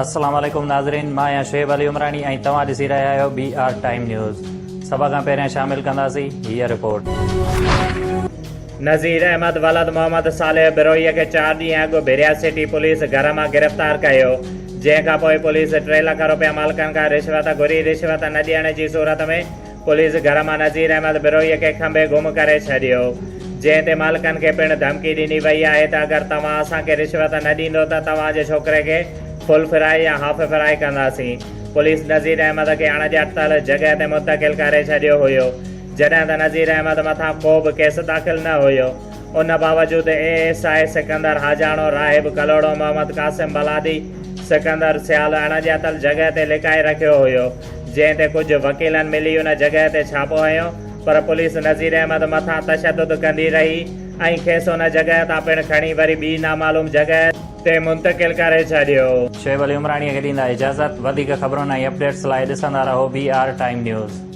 السلام عليڪم ناظرين مان آهيان شعيب علي عمراڻي ۽ توهان ڏسي رهيا آهيو بي آر ٽائيم نيوز سڀ کان پهريان شامل ڪنداسين هيء رپورٽ. نذير احمد ولد محمد صالح بروهي کي چار ڏينهن اڳ ڀريا سٽي پوليس گهر مان گرفتار ڪيو، جنهن کان پوء پوليس ٽي لک روپيا مالڪن کان رشوت گهري، رشوت نه ڏيڻ جي صورت ۾ پوليس گهر مان نذير احمد بروهي کي کنڀي گم ڪري ڇڏيو، جنهن تي مالڪن کي پڻ ڌمڪي ڏني وئي آهي ته اگر توهان اسان کي رشوت نه ڏيندو ته توهان جي ڇوڪري کي فل فرائي يا هاف فرائي ڪنداسين. پوليس نذير احمد کي اڻڄاتل جڳهه تي منتقل ڪري ڇڏيو هيو، جڏهن ته نذير احمد مٿان ڪو به ڪيس داخل نه هيو. ان باوجود A S I Sikandar Hajano, Rahib Kalhoro, Muhammad Qasim Baladi, Sikandar Sial اڻڄاتل جڳهه تي لڪائي رکيو هيو، جنهن تي ڪجهه وڪيلن ملي ان جڳهه تي ڇاپو هنيو پر پوليس نذير احمد مٿان تشدد ڪندي رهي ۽ کيس ان جڳهه تان پڻ کڻي وري ٻي نامعلوم جڳهه تي منتقل ڪري ڇڏيو. شعيب علي عمراڻيء کي ڏيندا اجازت، وڌيڪ خبرن ۽ اپڊيٽس لاء ڏسندا رهو بي آر ٽائيم نيوز.